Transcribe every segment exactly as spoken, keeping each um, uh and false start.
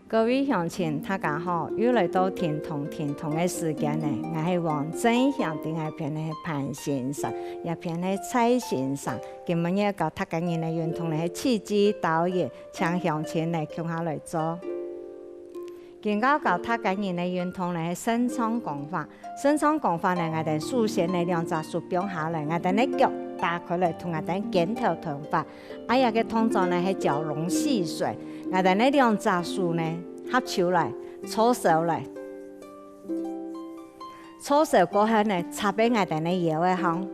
各位鄉親，大家好！又來到停動停動个時間呢，𠊎係黃正祥，在𠊎片係潘先生，這片係蔡先生。今晡日教大家人个運動呢係氣機導引，請鄉親來共下來做。今晡日教大家人个運動呢係腎臟功法。腎臟功法呢，𠊎兜首先呢兩隻手放下來，𠊎兜个腳打開來，同𠊎兜肩頭同闊。 啊這个動作呢係蛟龍戲水，𠊎兜呢兩隻手呢合手來，搓手來。搓手過後呢，插在𠊎兜呢腰仔項。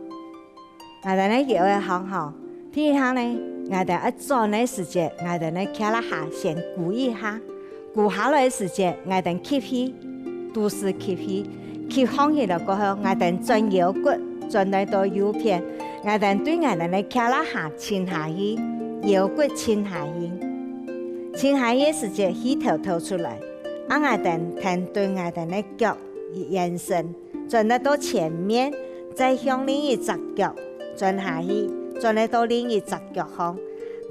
𠊎兜呢腰仔項吼，第一下呢，𠊎兜愛轉个時節，𠊎兜呢企啦下先跍一下，跍下來个時節，𠊎兜吸氣，肚屎吸氣，吸䟘起來過後，𠊎兜轉腰骨，轉來到右片，𠊎兜對𠊎兜个企啦下沉下去，腰骨沉下去。沉下去个時節，氣頭敨出來，啊𠊎兜跈等𠊎兜个腳延伸，轉來到前面，再向另一隻腳轉下去，轉來到另一隻腳項。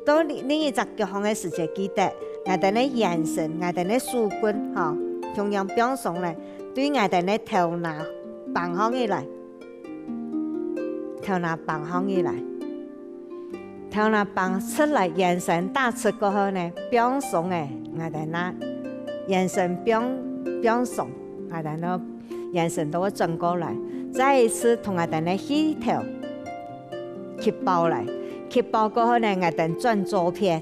到另另一隻腳項个時節，記得𠊎兜个延伸，𠊎兜个手骨吼，共樣放鬆來，對𠊎兜个頭那挷䟘起來，頭那挷䟘起來，頭那挷直來，延伸打直過後呢，放鬆个，𠊎兜那延伸放放鬆，𠊎兜那 延伸都會轉過來，再一次同𠊎兜个氣頭吸飽來，吸飽過後呢，𠊎兜轉左片，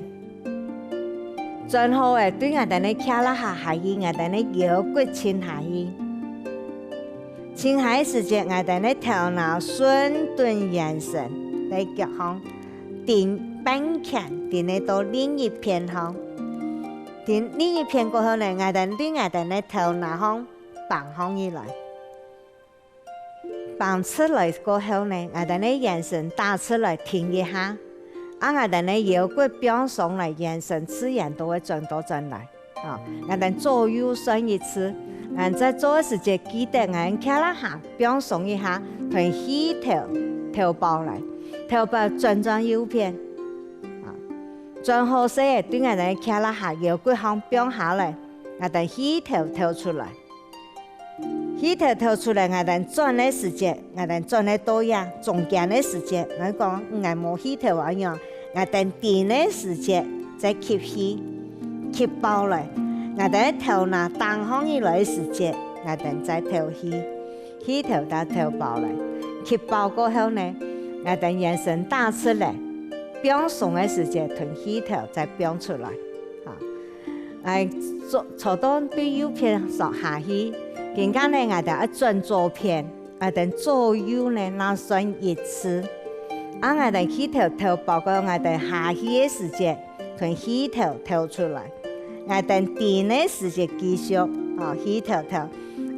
轉好个對𠊎兜个企啦下下去，𠊎兜个腰骨沉下去。沉下个時節，𠊎兜个頭那順等延伸，在腳項頂半圈，頂仔到另一片項，頂另一片過後呢，𠊎兜對𠊎兜个頭那項 挷䟘起來。挷直來過後呢，𠊎兜个延伸打直來停一下，啊𠊎兜个腰骨放鬆來，延伸自然都會轉到轉來。啊，𠊎兜左右算一次，𠊎兜在做个時節，記得𠊎兜企啦下放鬆一下，同氣頭敨飽來，敨飽轉轉右片。啊，轉好勢仔，對𠊎兜个企啦下腰骨項放下來，𠊎兜氣頭敨出來。 氣頭敨出來，𠊎兜轉个時節，𠊎兜轉个到這中間个時節，𠊎講𠊎無氣頭恁樣，𠊎兜停个時節再吸氣，吸飽來，𠊎兜頭那頂䟘起來个時節，𠊎兜再敨氣，氣頭再敨飽來，吸飽過後呢，𠊎兜延伸打直來，放鬆个時節，同氣頭再放出來，哈。 𠊎坐坐到對右片坐下去，今下呢𠊎兜愛轉左片，𠊎兜左右呢那算一次。啊𠊎兜氣頭敨飽過，𠊎兜下去个時節，同氣頭敨出來。𠊎兜停个時節繼續，哦，氣頭敨。啊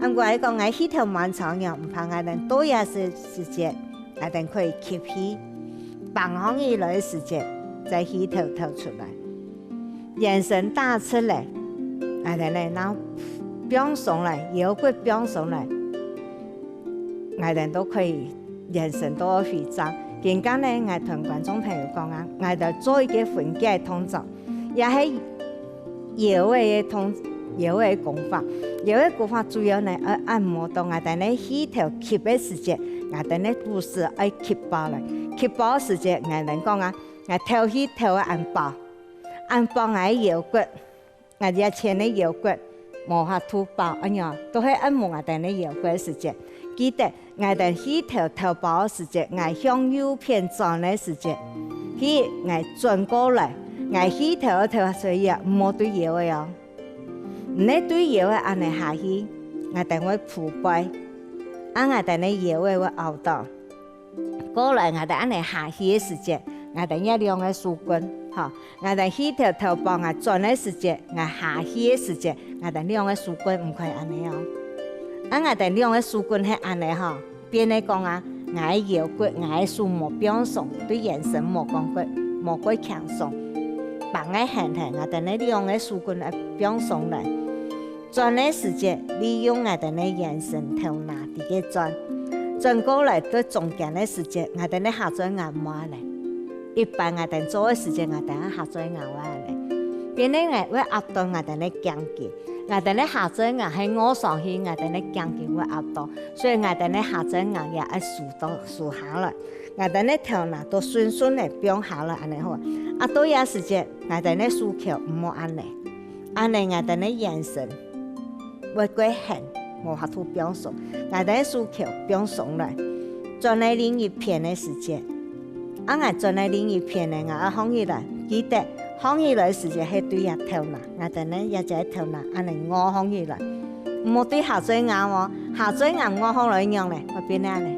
毋過𠊎講𠊎氣頭蠻長樣，毋怕，𠊎兜到這時時節，𠊎兜可以吸氣，挷䟘起來个時節，再氣頭敨出來。 延伸打直來，𠊎兜呢，那放鬆來，腰骨放鬆來，𠊎兜都可以延伸到會非常。今下呢，𠊎同觀眾朋友講啊，𠊎兜做一個分解動作，也係腰仔个動腰仔个功法。腰仔功法主要呢，愛按摩到𠊎兜呢氣頭吸个時節，𠊎兜呢肚屎愛吸飽來。吸飽時節，𠊎兜講啊，𠊎敨氣敨个恁飽。 恁飽𠊎个腰骨，𠊎這前个腰骨無法度飽，恁樣都係恁無𠊎兜个腰骨个時節。記得𠊎兜氣頭敨飽个時節，𠊎向右片轉个時節，去𠊎轉過來，𠊎氣頭敨出去啊，毋好對腰仔哦。毋係對腰仔恁樣下去，𠊎兜會跍背，啊𠊎兜个腰仔會拗到。 過來𠊎兜恁樣下去个時節，𠊎兜這兩個手骨，吼，𠊎兜氣頭敨飽𠊎轉个時節，𠊎下去个時節，𠊎兜兩個手骨毋可以恁樣哦。啊𠊎兜兩個手骨係恁樣吼，變个講啊，𠊎个腰骨，𠊎个手無放鬆，對延伸無講過，無過輕鬆，放个絚絚，𠊎兜个兩個手骨愛放鬆來。 轉个時節，利用𠊎兜个圓身頭那直接轉。轉過來到中間个時節，𠊎兜个下嘴咬牙咧。一般𠊎兜做个時節，𠊎兜个下嘴咬牙咧。變呢會壓到𠊎兜个頸根。𠊎兜个下嘴牙係臥上去，𠊎兜个頸根會壓到，所以𠊎兜个下嘴牙也愛收到收下來。𠊎兜个頭那都順順个放下來，恁呢好。啊，到這時節，𠊎兜个手口毋好恁呢，恁呢𠊎兜个圓身 會過絚，無法度放鬆。𠊎兜个手口放鬆來，轉來另一片个時節，啊，𠊎轉來另一片呢，𠊎愛䟘起來。記得䟘起來時節係對這頭那，𠊎兜呢這隻頭那恁呢臥䟘起來，毋好對下嘴牙哦，下嘴牙臥䟘來仰呢，會變恁呢。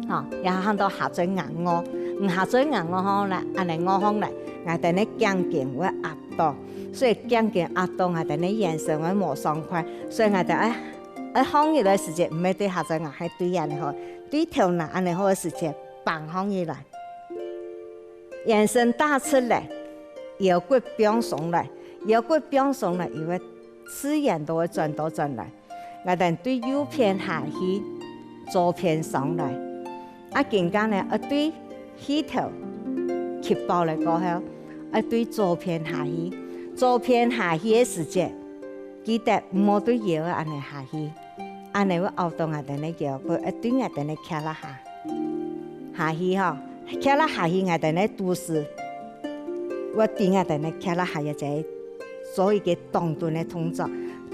吼，也喊到下嘴牙臥，毋下嘴牙臥䟘來，恁呢臥䟘來，𠊎兜个頸根會壓 到，所以頸根壓到𠊎兜个圓身會無爽快，所以𠊎兜愛，愛䟘起來時節，毋係對下嘴牙，係對恁呢好，對頭那恁呢好个時節，挷䟘起來。圓身打直來，腰骨放鬆來，腰骨放鬆來，因為自然都會轉到轉來。 𠊎兜對右片下去，左片上來。啊，今下呢，愛對氣頭吸飽了過後，愛對左片下去。左片下去个時節，記得毋好對腰仔恁呢下去，恁呢會拗到𠊎兜个腰骨，愛對𠊎兜个胯下下去吼，胯下下去𠊎兜个肚屎 會對𠊎兜个胯下下一隻做一個擋頓个動作。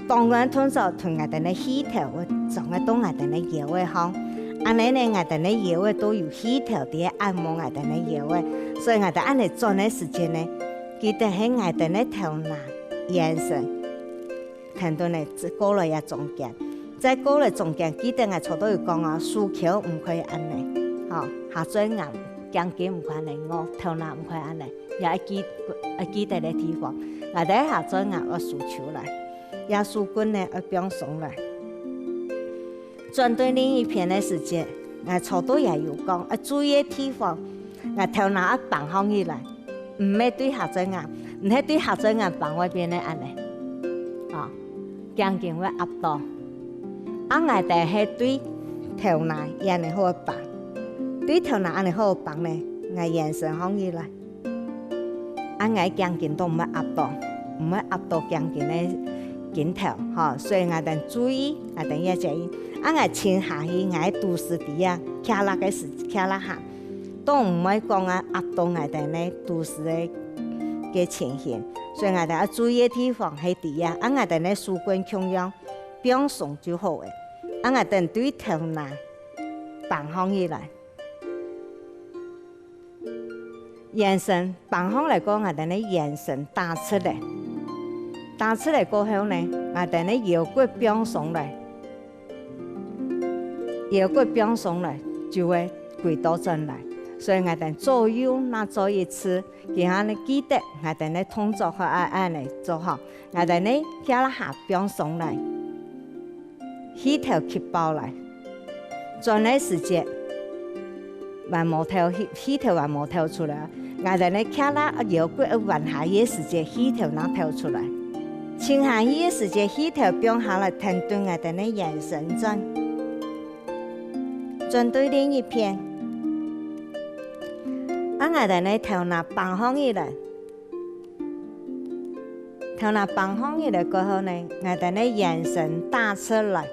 擋頓个動作同𠊎兜个氣頭會裝个到𠊎兜个腰仔項。恁呢呢，𠊎兜个腰仔都有氣頭在該按摩𠊎兜个腰仔，所以𠊎兜恁呢轉个時節呢，記得係𠊎兜个頭那、圓身， 跈等呢，過來這中間。再過來中間，記得𠊎頭到有講哦，手口毋可以恁呢，吼，下嘴牙、頸根毋可以恁呢，頭那毋可以恁呢，也愛記，愛記得个地方。𠊎兜下嘴牙愛收手來，這手骨呢愛放鬆來。轉對另一片个時節，𠊎頭到也有講，愛注意个地方，𠊎頭那愛挷䟘起來。 毋係對下嘴牙，毋係對下嘴牙挷會變个恁呢，哦，頸根會壓到。啊，𠊎兜係對頭那恁呢好挷，對頭那恁呢好挷呢，𠊎圓身䟘起來。啊，𠊎頸根都毋會壓到，毋會壓到頸根个根頭，吼，所以𠊎兜注意，𠊎兜愛注意。啊，𠊎沉下去，𠊎肚屎底下，胯落个時，胯落下。 都毋會講啊壓到𠊎兜个肚屎个，个情形。所以𠊎兜愛注意个地方係在這，啊𠊎兜个手骨共樣放鬆就好了。啊𠊎兜對頭那挷䟘起來。圓身挷䟘來過，𠊎兜个圓身打直來。打直來過後呢，𠊎兜个腰骨放鬆來。 腰骨放鬆來，就會歸倒轉來。所以𠊎兜左右那做一次，今下呢記得𠊎兜个動作愛恁呢做吼。𠊎兜呢胯下放鬆來，氣頭吸飽來，轉个時節， 還無敨，氣，氣頭還無敨出來。𠊎兜个胯下腰骨愛彎下去个時節，氣頭正敨出來。沉下去个時節，氣頭放下來，跈等𠊎兜个圓身轉，轉對另一片。啊𠊎兜个頭那挷䟘起來， 頭那挷䟘起來過後呢，𠊎兜个圓身打直來。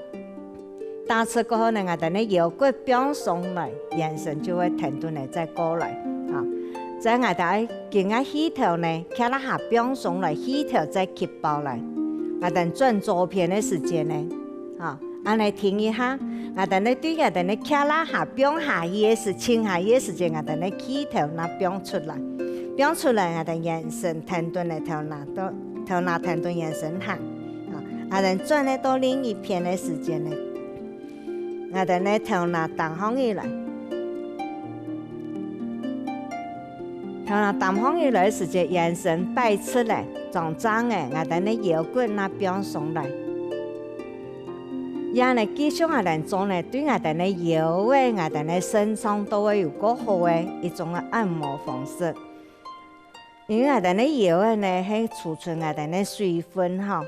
打直過後呢，𠊎兜个腰骨放鬆來，圓身就會跈等來再過來。啊，再𠊎兜愛緊个氣頭呢，胯下放鬆來，氣頭再吸飽來。𠊎兜轉左片个時節呢，啊， 恁呢停一下，𠊎兜呢對𠊎兜个胯下放下去个時，沉下去个時節，𠊎兜个氣頭正放出來。放出來，𠊎兜圓身跈等个頭那到，頭那跈等圓身行。啊，𠊎兜轉个到另一片个時節呢，𠊎兜个頭那擔䟘起來。頭那擔䟘起來个時節，圓身擺直來，正正个，𠊎兜个腰骨正放鬆來。 這呢，繼續𠊎兜做呢，對𠊎兜个腰仔、𠊎兜个身上都會有較好个一種个按摩方式。因為𠊎兜个腰仔呢，係儲存𠊎兜个水分吼，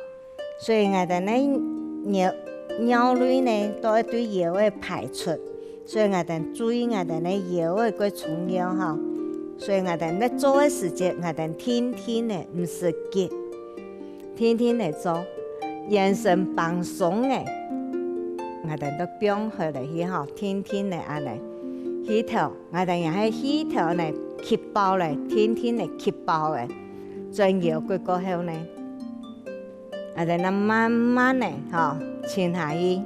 所以𠊎兜个尿，尿類呢，都會對腰仔排出，所以𠊎兜注意𠊎兜个腰仔較重要吼。所以𠊎兜在做个時節，𠊎兜定定仔毋使急，定定仔做，圓身放鬆仔，𠊎兜就放下來去吼，定定仔恁仔。氣透，𠊎兜也係氣透呢，吸飽咧，定定仔吸飽咧，轉腰骨過後呢， 𠊎兜呢慢慢仔吼，沉下去，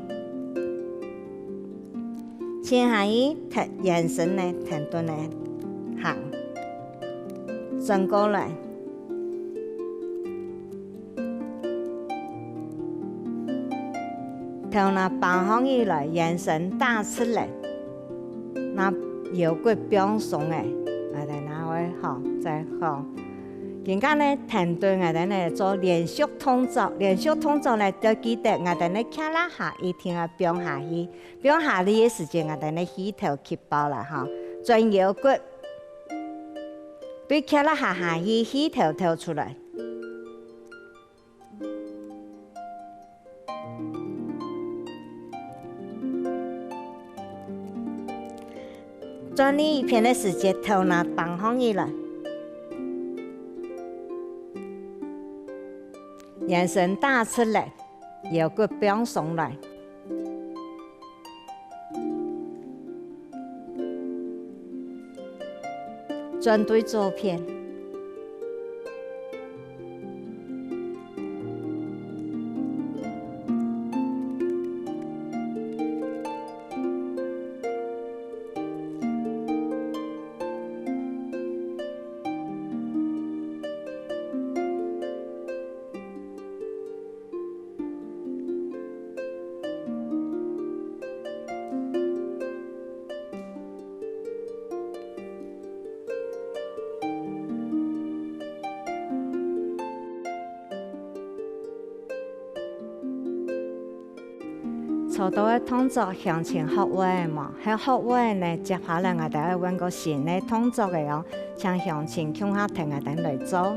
沉下去，跈圓身呢，跈等呢行，轉過來，頭那挷䟘起來，圓身打直咧，那腰骨放鬆咧，𠊎兜那會吼，再放。 今下呢，跈等𠊎兜呢做連續動作，連續動作呢，就記得𠊎兜呢胯下一定愛放下去，放下去个時節，𠊎兜呢氣透吸飽啦吼，轉腰骨，對胯下下去，氣透透出來。 轉另一片个時節，頭那挷䟘起來，圓身打直咧，腰骨放鬆來。 轉對左片。 做到个動作鄉親學會了無？係學會了呢，接下來𠊎兜愛換個新个動作个哦，請鄉親共下跈𠊎兜來做。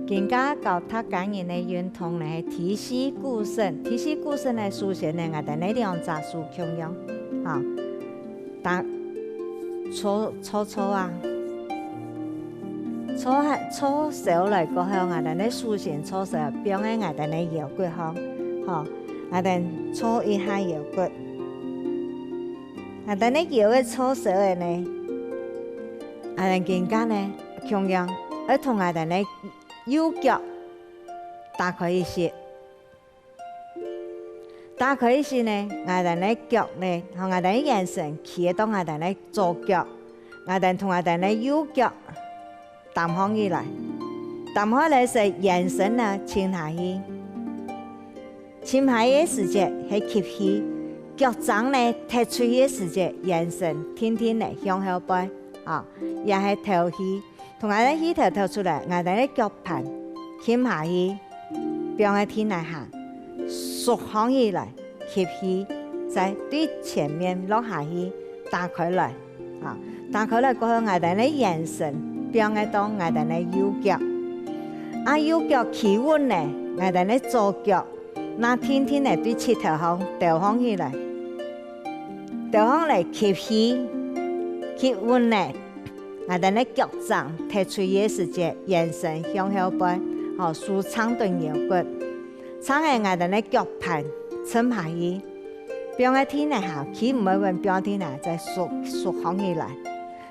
今下教大家人个運動呢係第四股繩，第四股繩呢，首先呢，𠊎兜呢兩隻手共樣，哈， 打，搓，搓搓啊，搓下，搓燒來過後，𠊎兜呢首先搓燒，放在𠊎兜呢腰骨項，吼，𠊎兜搓一下腰骨。𠊎兜呢腰仔搓燒了呢，𠊎兜今下呢，共樣，愛同𠊎兜呢右腳打開一息。 打開一息呢，𠊎兜呢腳呢，同𠊎兜呢圓身企到𠊎兜呢左腳，𠊎兜同𠊎兜呢右腳擔䟘起來，擔䟘來時圓身呢沉下去，沉下去个時節係吸氣，腳踭呢踢出去个時節圓身定定仔向後背，啊，也係敨氣。 同𠊎兜氣敨敨出來，𠊎兜个腳盤撳下去，放在地泥下，縮䟘起來，吸氣，再對前面落下去，打開來。啊，打開來過後，𠊎兜个圓身放在到𠊎兜个右腳。啊，右腳企穩了，𠊎兜个左腳，那定定仔對膝頭項敨䟘起來。敨䟘來吸氣，吸穩了。 𠊎兜个腳踭踢出去个時節，圓身向後背，吼，手撐等腰骨，撐等𠊎兜个腳盤沉下去，放在地泥下，企毋會穩，放地泥下，再縮，縮䟘起來，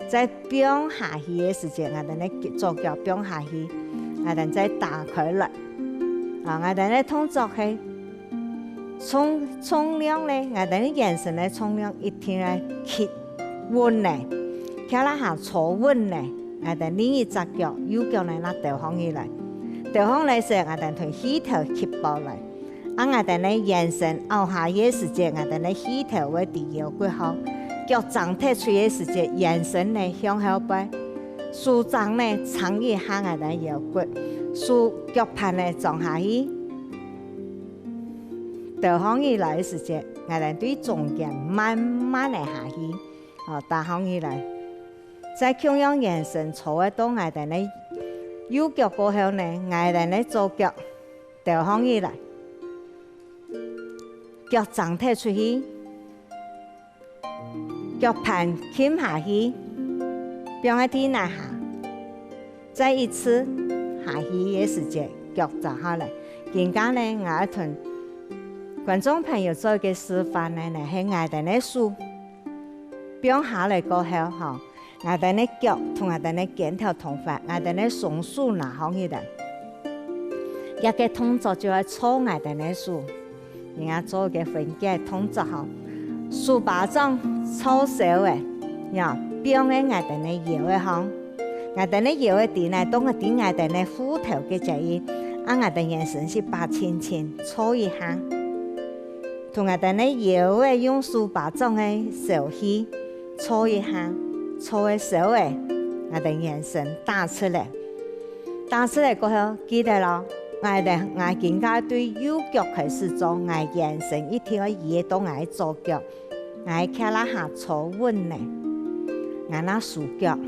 再放下去个時節，𠊎兜个左腳放下去，𠊎兜再打開來。啊，𠊎兜个動作係 重，重量呢，𠊎兜个圓身个重量一定愛企穩呢，企啦下坐穩呢，𠊎兜另一隻腳，右腳呢，那敨䟘起來。敨䟘來時，𠊎兜同氣頭吸飽來。啊，𠊎兜个圓身拗下去个時節，𠊎兜个氣頭會在腰骨項，腳踭踢出个時節，圓身呢向後背，手踭呢撐一下𠊎兜腰骨，手，腳盤呢裝下去。 敨䟘起來个時節，𠊎兜對中間慢慢仔下去，哦，打䟘起來。再共樣圓身坐會到𠊎兜个右腳過後呢，𠊎兜个左腳敨䟘起來，腳踭踢出去，腳盤撳下去。放在地泥下。再一次下去个時節，腳抓下來。今下呢，𠊎愛同觀眾朋友做一個示範呢，係𠊎兜个手放下來過後，吼，𠊎兜个腳同𠊎兜个肩頭同闊，𠊎兜个雙手拿䟘起來。這個動作就愛搓𠊎兜个手。 人家做个分解動作吼，手巴掌搓手仔，呀，放个𠊎兜个腰仔項。𠊎兜个腰仔底呢，當个底𠊎兜个褲頭个接應，啊𠊎兜圓身係把輕輕搓一下。同𠊎兜个腰仔用手巴掌个手去搓一下，搓个手仔，𠊎兜圓身打直來。 打直來過後，記得咯，𠊎兜，𠊎今下對右腳開始做，𠊎圓身一定愛移到𠊎左腳，𠊎腳這下坐穩呢。𠊎拿收腳，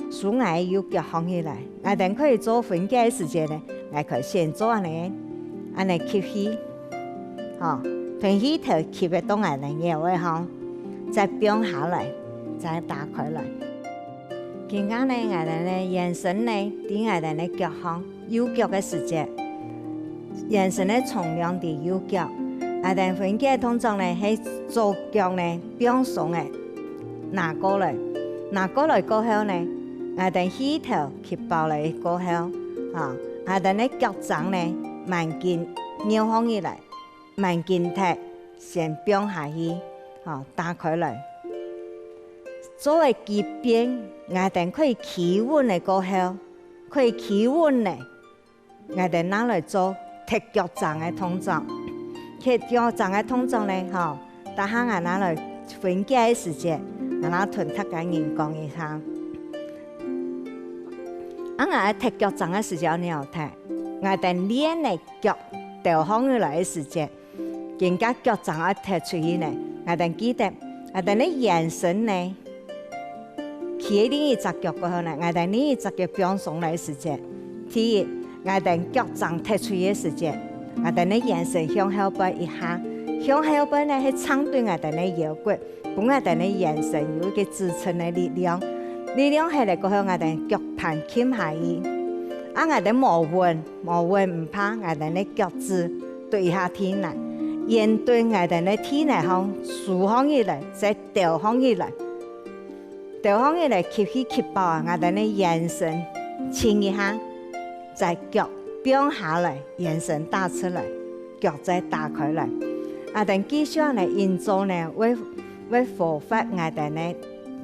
收𠊎右腳䟘起來。𠊎兜可以做分解个時節呢，𠊎可以先做恁呢，恁呢吸氣，吼，同氣頭吸个到𠊎兜腰仔項，再放下來，再打開來。 今下呢，𠊎兜个圓身呢，在𠊎兜个腳項，右腳个時節，圓身个重量在右腳。𠊎兜分解動作呢，係左腳呢放鬆个，拿過來，拿過來過後呢，𠊎兜氣頭吸飽來過後，哈，𠊎兜个腳踭呢，慢緊扭䟘起來，慢緊忒，先放下去，哈，打開來。 做个幾遍，𠊎兜可以企穩个過後，可以企穩个，𠊎兜拿來做踢腳踭个動作。踢腳踭个動作呢，吼，等下𠊎拿來分解个時節，𠊎拿同大家人講一下。啊，𠊎踢腳踭个時節，你有踢，𠊎兜練个腳兜䟘起來个時節， 今下腳踭愛踢出去呢，𠊎兜記得，𠊎兜个圓身呢，企在另一隻腳過後呢，𠊎兜另一隻腳放鬆來个時節，第一，𠊎兜腳踭踢出去个時節，𠊎兜个圓身向後背一下，向後背呢係撐對𠊎兜个腰骨，分𠊎兜个圓身有一個支撐个力量，力量下來過後，𠊎兜腳盤撳下去，啊，𠊎兜無穩，無穩毋怕，𠊎兜个腳趾 對一下地泥，沿對𠊎兜个地泥項收䟘起來，再兜䟘起來。兜䟘起來，吸氣吸飽啊，𠊎兜个圓身伸一下，再腳放下來，圓身打直來，腳再打開來。啊，𠊎兜繼續恁呢運作呢，會，會活化𠊎兜个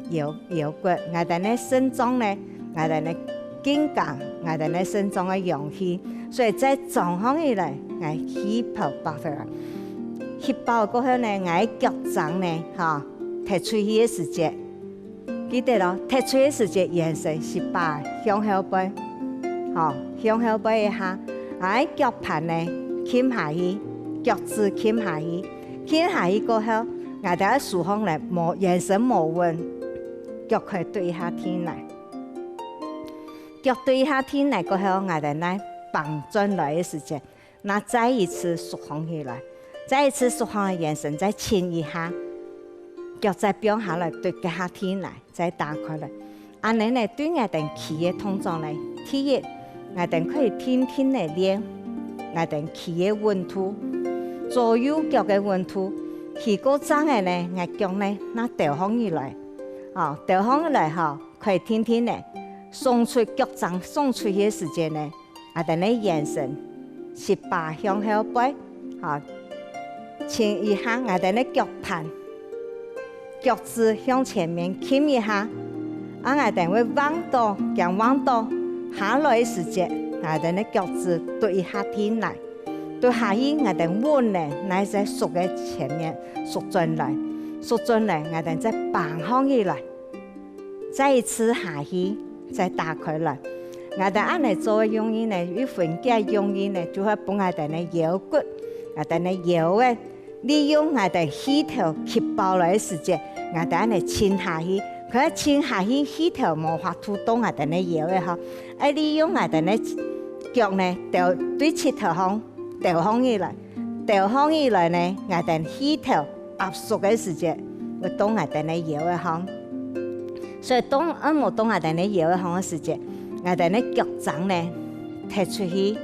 腰，腰骨，𠊎兜个腎臟呢，𠊎兜个筋骨，𠊎兜个腎臟个陽氣，所以再張䟘起來，𠊎氣泡飽出來。吸飽過後呢，𠊎个腳踭呢，吼，踢出去个時節，記得咯，踢出去个時節，圓身係把向後背，吼，向後背一下，𠊎个腳盤呢，撳下去，腳趾撳下去，撳下去過後，𠊎兜个手項呢，無，圓身無穩。 腳可以對一下地泥。腳對一下地泥過後，𠊎兜拿挷轉來个時節，拿再一次收䟘起來，再一次收䟘个圓身再伸一下，腳再放下來對該下地泥，再打開來。恁呢呢，對𠊎兜企个動作呢，第一，𠊎兜可以定定个練𠊎兜企个穩度，左右腳个穩度。企過正个呢，𠊎腳呢，拿兜䟘起來，哦，兜䟘起來吼， 可以定定个，送出腳踭送出去个時節呢，𠊎兜个圓身，係把向後背，吼，伸一下𠊎兜个腳盤，腳趾向前面撳一下，啊𠊎兜會橫倒，驚橫倒，下來个時節，𠊎兜个腳趾對一下地泥，對下去𠊎兜穩个，拿在手个前面，收轉來，收轉來，𠊎兜再挷䟘起來。 再一次下去，再打開來。𠊎兜恁呢做个用意呢，一分解用意呢，就係分𠊎兜个腰骨，𠊎兜个腰仔，利用𠊎兜氣頭吸飽來个時節，𠊎兜恁呢沉下去，可係沉下去氣頭無法度到𠊎兜个腰仔吼，愛利用𠊎兜个腳呢，兜對膝頭項 兜䟘起來。兜䟘起來呢，𠊎兜氣頭壓縮个時節，會到𠊎兜个腰仔項。所以當按摩到𠊎兜个腰仔項个時節，𠊎兜个腳踭呢，踢出去。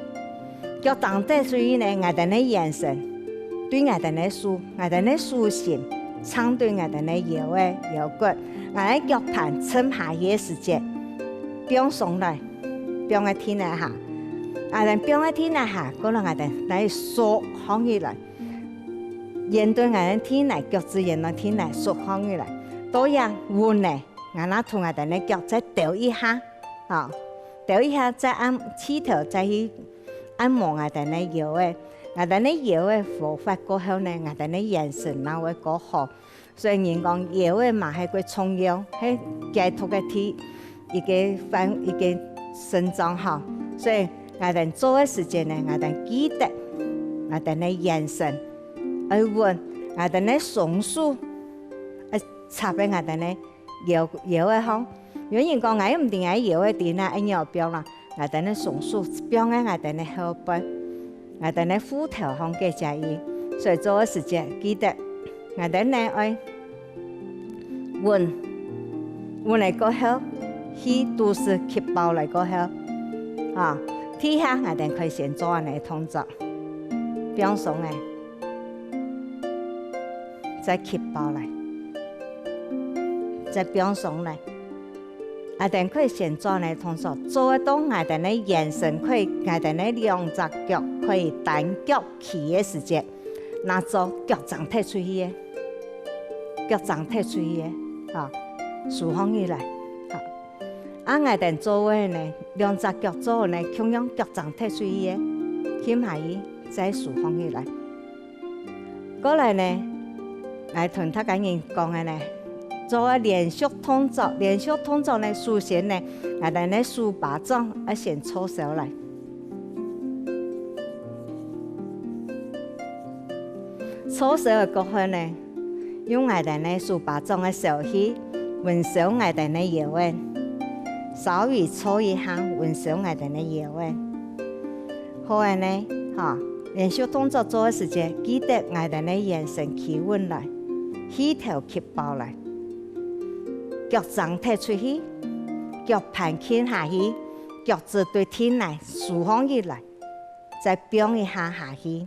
腳踭踢出去呢，𠊎兜个圓身，對𠊎兜个手，𠊎兜个手心，撐對𠊎兜个腰仔、腰骨，𠊎兜个腳盤沉下去个時節，放鬆來，放个定仔下。𠊎兜放个定仔下，過來𠊎兜來縮䟘起來。沿對𠊎兜定仔，腳趾沿來定仔，縮䟘起來。到這穩呢， 𠊎拿同𠊎兜个腳再兜一下，吼，兜一下再按，試著再去按摩𠊎兜个腰仔。𠊎兜个腰仔活化過後呢，𠊎兜个圓身也會過好。所以人講腰仔嘛係過重要，係解毒个第一個範，一個腎臟吼。所以𠊎兜做个時節呢，𠊎兜記得𠊎兜个圓身愛穩，𠊎兜个雙手愛插在𠊎兜个 腰，腰仔項。有人講，𠊎又毋知𠊎腰仔在哪，愛仰般啦。𠊎兜个雙手放在𠊎兜个後背，𠊎兜个褲頭項个遮位。所以做个時節，記得𠊎兜呢愛穩，穩了過後，氣肚屎吸飽來過後，啊，第一下𠊎兜可以先做恁呢个動作，放鬆仔。 再吸飽來，再放鬆來。𠊎兜可以先做呢動作，做到𠊎兜个圓身可以，𠊎兜个兩隻腳可以單腳企个時節，那做腳踭踢出去个，腳踭踢出去个，哈，收䟘起來，哈。啊，𠊎兜做个呢，兩隻腳做呢，共樣腳踭踢出去个，撳下去，再收䟘起來。 過來呢，𠊎同大家人講个呢，做个連續動作，連續動作呢，首先呢，𠊎兜个手巴掌愛先搓燒來。搓燒个過後呢，用𠊎兜个手巴掌个燒氣，溫燒𠊎兜个腰仔，稍微搓一下，溫燒𠊎兜个腰仔。 好个呢，哈，連續動作做个時節，記得𠊎兜个圓身企穩來，氣頭吸飽來，腳踭踢出去，腳盤撳下去，腳趾對地泥收䟘起來，再放一下下去。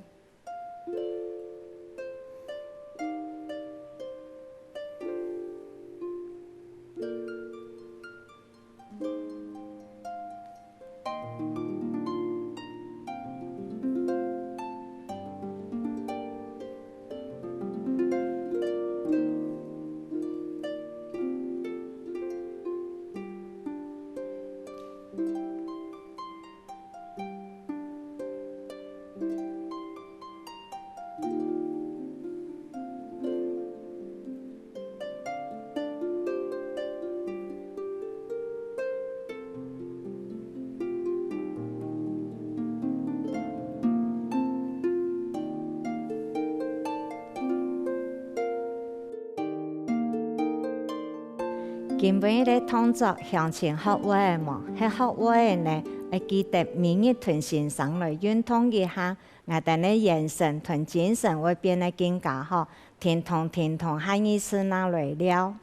今晡日个動作鄉親學會了無？係學會了呢，愛記得每日同先生來運動一下，𠊎兜个眼神同精神會變得更加好。停動，停動，下二次那來尞。